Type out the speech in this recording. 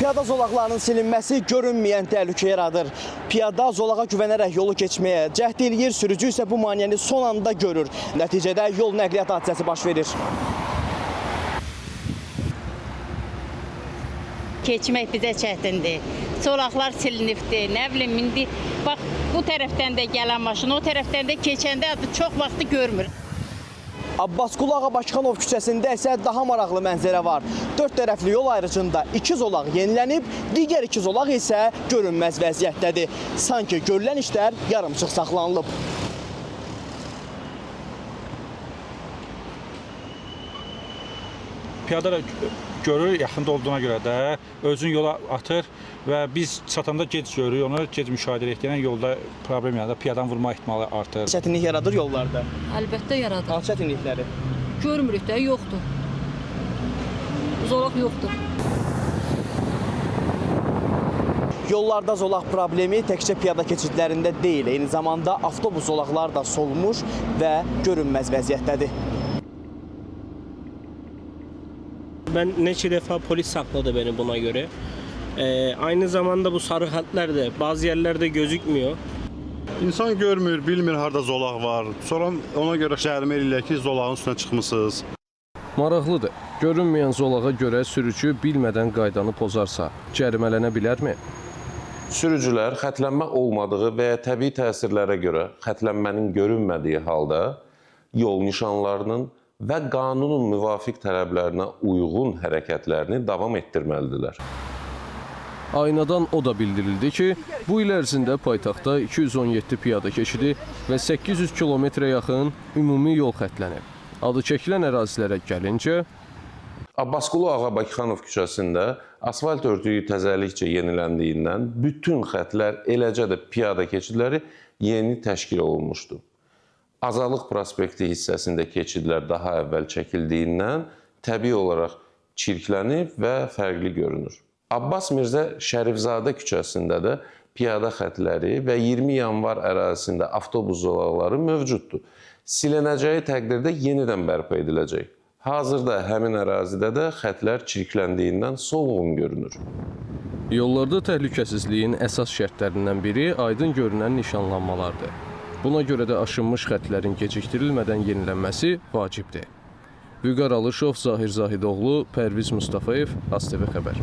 Piyada zolaqlarının silinməsi görünməyən təhlükə yaradır. Piyada zolağa güvənərək yolu keçməyə cəhd eləyir, sürücü isə bu maneəni son anda görür. Nəticədə yol nəqliyyat hadisəsi baş verir. Keçmək bizə çətindir. Zolaqlar silinibdir. Nə bilim indi bax bu tərəfdən də gələn maşın, o tərəfdən də keçəndə çox vaxtı görmür. Abbasqulu Ağa Bakıxanov küçəsində isə daha maraqlı mənzərə var. Dörd tərəfli yol ayrıcında iki zolaq yenilənib, digər iki zolaq isə görünməz vəziyyətdədir. Sanki görülən işlər yarımçıq saxlanılıb. Piyada da görür, yaxında olduğuna görə də özünü yola atır və biz çatanda gec görürük onu, gec müşahidə edirik. Yəni yolda problem yaranır, piyadanı vurma ehtimalı artır. Çətinlik yaradır yollarda. Əlbəttə yaradır. Hansı çətinlikləri? Görmürük də, yoxdur. Zolaq yoxdur. Yollarda zolaq problemi təkcə piyada keçidlərində deyil, eyni zamanda avtobus zolaqları da solmuş və görünməz vəziyyətdədir. Ben neçə defa polis sakladı beni buna göre. Aynı zamanda bu sarı hatlar da bazı yerlerde gözükmüyor. İnsan görmür, bilmir harda zolaq var. Sonra ona görə cərimə eləyirlər ki, zolağın üstünə çıxmısınız. Maraqlıdır. Görünməyən zolağa görə sürücü bilmədən qaydanı pozarsa, cərimələnə bilərmi? Sürücülər xətlənmə olmadığı və ya təbii təsirlərə görə xətlənmənin görünmədiyi halda yol nişanlarının və qanunun müvafiq tələblərinə uyğun hərəkətlərini davam etdirməlidirlər. Aynadan o da bildirildi ki, bu il ərzində paytaxtda 217 piyada keçidi və 800 kilometrə yaxın ümumi yol xətlənib. Adı çəkilən ərazilərə gəlincə, Abbasqulu Ağa Bakıxanov küçəsində asfalt örtüyü təzəlikcə yeniləndiyindən bütün xətlər, eləcə də piyada keçidləri yeni təşkil olunmuşdu. Azadlıq prospekti hissəsində keçidlər daha əvvəl çəkildiyindən təbii olaraq çirklənib və fərqli görünür. Abbas Mirzə Şərifzadə küçəsində də piyada xətləri və 20 yanvar ərazisində avtobus zolaqları mövcuddur. Silinəcəyi təqdirdə yenidən bərpa ediləcək. Hazırda həmin ərazidə də xətlər çirkləndiyindən solğun görünür. Yollarda təhlükəsizliyin əsas şərtlərindən biri aydın görünən nişanlanmalardır. Buna görə də aşınmış xətlərin gecikdirilmədən yenilənməsi vacibdir. Vüqar Alışov, Zahir Zahidoğlu, Pərviz Mustafayev, ASTV xəbər.